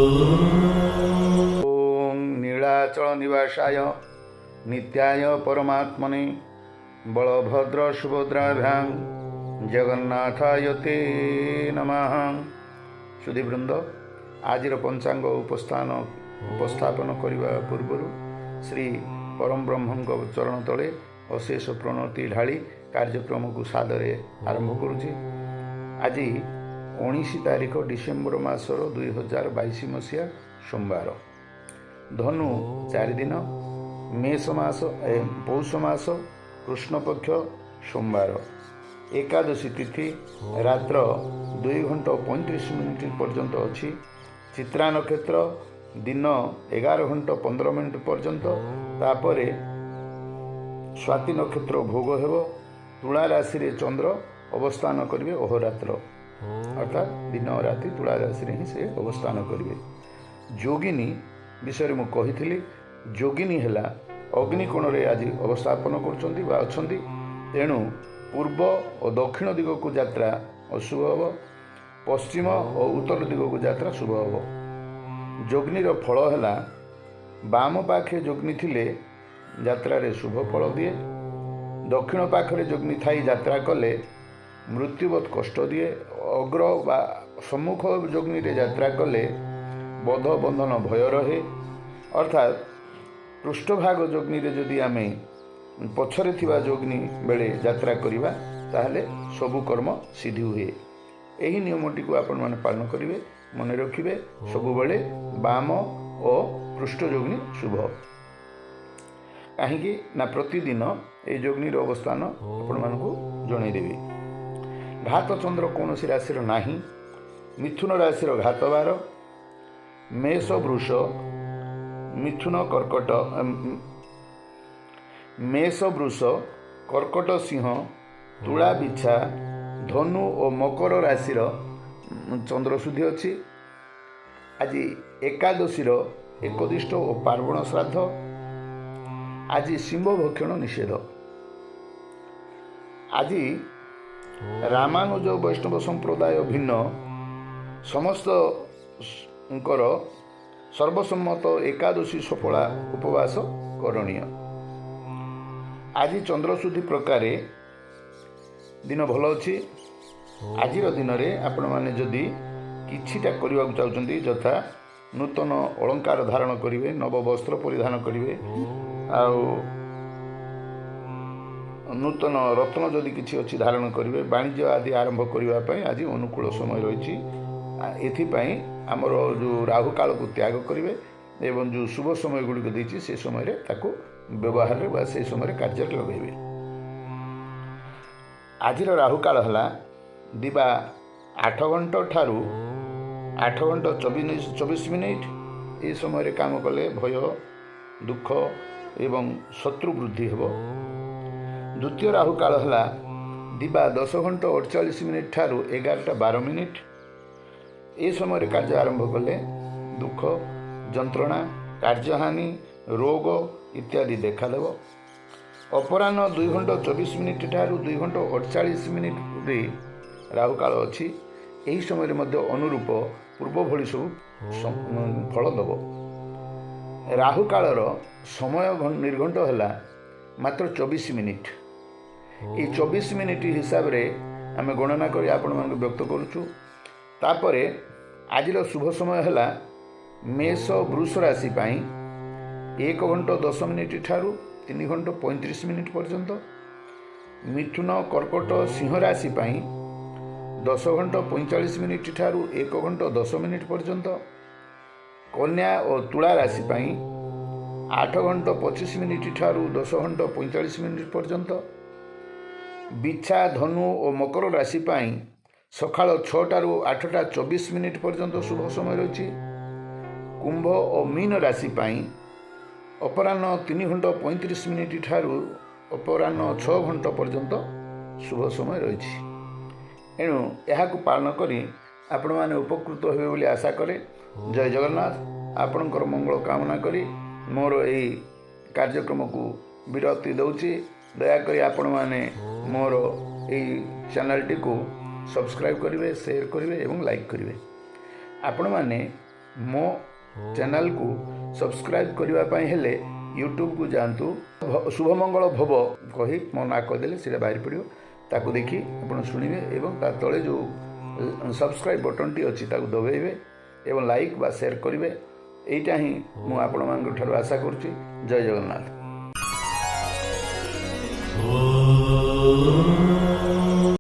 ଓଁ ନୀଳାଚଳ ନିବାସାୟ ନିତ୍ୟାୟ ପରମାତ୍ମନେ ବଳଭଦ୍ର ସୁଭଦ୍ରାଭ୍ୟାଂ ଜଗନ୍ନାଥାୟ ତେ ନମଃ। ସୁଧୀବୃନ୍ଦ, ଆଜିର ପଞ୍ଚାଙ୍ଗ ଉପସ୍ଥାପନ କରିବା ପୂର୍ବରୁ ଶ୍ରୀ ପରମବ୍ରହ୍ମଙ୍କ ଚରଣ ତଳେ ଅଶେଷ ପ୍ରଣତି ଢାଳି କାର୍ଯ୍ୟକ୍ରମକୁ ସାଦରେ ଆରମ୍ଭ କରୁଛି। ଆଜି 19 ତାରିଖ, ଡିସେମ୍ବର ମାସର 2022 ମସିହା, ସୋମବାର, ଧନୁ 4 ଦିନ, ମେଷ ମାସ, ପୌଷ ମାସ, କୃଷ୍ଣପକ୍ଷ, ସୋମବାର, ଏକାଦଶୀ ତିଥି ରାତ୍ର 2 ଘଣ୍ଟା 35 ମିନିଟ୍ ପର୍ଯ୍ୟନ୍ତ ଅଛି। ଚିତ୍ରା ନକ୍ଷତ୍ର ଦିନ 11 ଘଣ୍ଟା 15 ମିନିଟ୍ ପର୍ଯ୍ୟନ୍ତ, ତାପରେ ସ୍ୱାତି ନକ୍ଷତ୍ର ଭୋଗ ହେବ। ତୁଳା ରାଶିରେ ଚନ୍ଦ୍ର ଅବସ୍ଥାନ କରିବେ ଅହୋରାତ୍ର, ଅର୍ଥାତ୍ ଦିନ ରାତି ତୁଳା ରାଶିରେ ହିଁ ସେ ଅବସ୍ଥାନ କରିବେ। ଯୋଗିନୀ ବିଷୟରେ ମୁଁ କହିଥିଲି। ଯୋଗିନୀ ହେଲା ଅଗ୍ନିକୋଣରେ ଆଜି ଅବସ୍ଥାପନ କରୁଛନ୍ତି ବା ଅଛନ୍ତି। ତେଣୁ ପୂର୍ବ ଓ ଦକ୍ଷିଣ ଦିଗକୁ ଯାତ୍ରା ଅଶୁଭ ହେବ, ପଶ୍ଚିମ ଓ ଉତ୍ତର ଦିଗକୁ ଯାତ୍ରା ଶୁଭ ହେବ। ଯୋଗିନୀର ଫଳ ହେଲା, ବାମ ପାଖେ ଯୋଗିନୀ ଥିଲେ ଯାତ୍ରାରେ ଶୁଭ ଫଳ ଦିଏ, ଦକ୍ଷିଣ ପାଖରେ ଯୋଗିନୀ ଥାଇ ଯାତ୍ରା କଲେ ମୃତ୍ୟୁବତ୍ କଷ୍ଟ ଦିଏ, ଅଗ୍ର ବା ସମ୍ମୁଖ ଯୋଗିନୀରେ ଯାତ୍ରା କଲେ ବଧ ବନ୍ଧନ ଭୟ ରହେ। ଅର୍ଥାତ୍ ପୃଷ୍ଠଭାଗ ଯୋଗିନୀରେ ଯଦି ଆମେ ପଛରେ ଥିବା ଯୋଗିନୀ ବେଳେ ଯାତ୍ରା କରିବା, ତାହେଲେ ସବୁ କର୍ମ ସିଦ୍ଧି ହୁଏ। ଏହି ନିୟମଟିକୁ ଆପଣମାନେ ପାଳନ କରିବେ, ମନେ ରଖିବେ, ସବୁବେଳେ ବାମ ଓ ପୃଷ୍ଠ ଯୋଗିନୀ ଶୁଭ। କାହିଁକି ନା ପ୍ରତିଦିନ ଏହି ଯୋଗିନୀର ଅବସ୍ଥାନ ଆପଣମାନଙ୍କୁ ଜଣାଇଦେବି। ଘାତ ଚନ୍ଦ୍ର କୌଣସି ରାଶିର ନାହିଁ। ମିଥୁନ ରାଶିର ଘାତବାର, ମେଷ, ବୃଷ, ମିଥୁନ, କର୍କଟ, ମେଷ, ବୃଷ, କର୍କଟ, ସିଂହ, ତୁଳା, ବିଛା, ଧନୁ ଓ ମକର ରାଶିର ଚନ୍ଦ୍ରଶୁଦ୍ଧି ଅଛି। ଆଜି ଏକାଦଶୀର ଏକଦିଷ୍ଟ ଓ ପାର୍ବଣ ଶ୍ରାଦ୍ଧ। ଆଜି ଶିମ୍ବ ଭକ୍ଷଣ ନିଷେଧ। ଆଜି ରାମାନୁଜ ବୈଷ୍ଣବ ସମ୍ପ୍ରଦାୟ ଭିନ୍ନ ସମସ୍ତଙ୍କର ସର୍ବସମ୍ମତ ଏକାଦଶୀ ସଫଳା ଉପବାସ କରଣୀୟ। ଆଜି ଚନ୍ଦ୍ରଶୁଦ୍ଧି ପ୍ରକାରେ ଦିନ ଭଲ ଅଛି। ଆଜିର ଦିନରେ ଆପଣମାନେ ଯଦି କିଛିଟା କରିବାକୁ ଚାହୁଁଛନ୍ତି, ଯଥା ନୂତନ ଅଳଙ୍କାର ଧାରଣ କରିବେ, ନବ ବସ୍ତ୍ର ପରିଧାନ କରିବେ, ଆଉ ନୂତନ ରତ୍ନ ଯଦି କିଛି ଅଛି ଧାରଣ କରିବେ, ବାଣିଜ୍ୟ ଆଦି ଆରମ୍ଭ କରିବା ପାଇଁ ଆଜି ଅନୁକୂଳ ସମୟ ରହିଛି। ଏଥିପାଇଁ ଆମର ଯେଉଁ ରାହୁ କାଳକୁ ତ୍ୟାଗ କରିବେ ଏବଂ ଯେଉଁ ଶୁଭ ସମୟ ଗୁଡ଼ିକ ଦେଇଛି, ସେ ସମୟରେ ତାକୁ ବ୍ୟବହାରରେ ବା ସେ ସମୟରେ କାର୍ଯ୍ୟରେ ଲଗାଇବେ। ଆଜିର ରାହୁକାଳ ହେଲା ଦିବା 8 ଘଣ୍ଟା ଠାରୁ 8 ଘଣ୍ଟା 24 ମିନିଟ୍। ଏ ସମୟରେ କାମ କଲେ ଭୟ, ଦୁଃଖ ଏବଂ ଶତ୍ରୁ ବୃଦ୍ଧି ହେବ। ଦ୍ୱିତୀୟ ରାହୁକାଳ ହେଲା ଦିବା 10 ଘଣ୍ଟା 48 ମିନିଟ୍ ଠାରୁ 11ଟା 12 ମିନିଟ୍। ଏ ସମୟରେ କାର୍ଯ୍ୟ ଆରମ୍ଭ କଲେ ଦୁଃଖ, ଯନ୍ତ୍ରଣା, କାର୍ଯ୍ୟହାନି, ରୋଗ ଇତ୍ୟାଦି ଦେଖାଦେବ। ଅପରାହ୍ନ 2 ଘଣ୍ଟା 24 ମିନିଟ୍ ଠାରୁ 2 ଘଣ୍ଟା 48 ମିନିଟ୍ରେ ରାହୁକାଳ ଅଛି। ଏହି ସମୟରେ ମଧ୍ୟ ଅନୁରୂପ ପୂର୍ବ ଭଳି ସବୁ ଫଳ ଦେବ। ରାହୁକାଳର ସମୟ ନିର୍ଘଣ୍ଟ ହେଲା ମାତ୍ର 24 ମିନିଟ୍। ଏଇ 24 ମିନିଟ୍ ହିସାବରେ ଆମେ ଗଣନା କରି ଆପଣମାନଙ୍କୁ ବ୍ୟକ୍ତ କରୁଛୁ। ତାପରେ ଆଜିର ଶୁଭ ସମୟ ହେଲା ମେଷ, ବୃଷ ରାଶି ପାଇଁ 1 ଘଣ୍ଟା 10 ମିନିଟ୍ ଠାରୁ 3 ଘଣ୍ଟା 35 ମିନିଟ୍ ପର୍ଯ୍ୟନ୍ତ, ମିଥୁନ, କର୍କଟ, ସିଂହ ରାଶି ପାଇଁ 10 ଘଣ୍ଟା 45 ମିନିଟ୍ ଠାରୁ 1 ଘଣ୍ଟା 10 ମିନିଟ୍ ପର୍ଯ୍ୟନ୍ତ, କନ୍ୟା ଓ ତୁଳା ରାଶି ପାଇଁ 8 ଘଣ୍ଟା 25 ମିନିଟ୍ ଠାରୁ 10 ଘଣ୍ଟା 45 ମିନିଟ୍ ପର୍ଯ୍ୟନ୍ତ, ବିଛା, ଧନୁ ଓ ମକର ରାଶି ପାଇଁ ସକାଳ 6ଟାରୁ 8ଟା 24 ମିନିଟ୍ ପର୍ଯ୍ୟନ୍ତ ଶୁଭ ସମୟ ରହିଛି। କୁମ୍ଭ ଓ ମୀନ ରାଶି ପାଇଁ ଅପରାହ୍ନ 3 ଘଣ୍ଟା 35 ମିନିଟ୍ ଠାରୁ ଅପରାହ୍ନ 6 ଘଣ୍ଟା ପର୍ଯ୍ୟନ୍ତ ଶୁଭ ସମୟ ରହିଛି। ଏଣୁ ଏହାକୁ ପାଳନ କରି ଆପଣମାନେ ଉପକୃତ ହେବେ ବୋଲି ଆଶା କରେ। ଜୟ ଜଗନ୍ନାଥ। ଆପଣଙ୍କର ମଙ୍ଗଳ କାମନା କରି ମୋର ଏଇ କାର୍ଯ୍ୟକ୍ରମକୁ ବିରତି ଦେଉଛି। ଦୟାକରି ଆପଣମାନେ ମୋର ଏଇ ଚ୍ୟାନେଲଟିକୁ ସବସ୍କ୍ରାଇବ୍ କରିବେ, ସେୟାର କରିବେ ଏବଂ ଲାଇକ୍ କରିବେ। ଆପଣମାନେ ମୋ ଚ୍ୟାନେଲକୁ ସବସ୍କ୍ରାଇବ୍ କରିବା ପାଇଁ ହେଲେ ୟୁଟ୍ୟୁବକୁ ଯାଆନ୍ତୁ, ଶୁଭମଙ୍ଗଳ ଭବ କହି ମୋ ନାଁ କହିଦେଲେ ସେଇଟା ବାହାରି ପଡ଼ିବ। ତାକୁ ଦେଖି ଆପଣ ଶୁଣିବେ ଏବଂ ତା ତଳେ ଯେଉଁ ସବସ୍କ୍ରାଇବ୍ ବଟନ୍ଟି ଅଛି ତାକୁ ଦବାଇବେ ଏବଂ ଲାଇକ୍ ବା ସେୟାର କରିବେ। ଏଇଟା ହିଁ ମୁଁ ଆପଣମାନଙ୍କ ଠାରୁ ଆଶା କରୁଛି। ଜୟ ଜଗନ୍ନାଥ।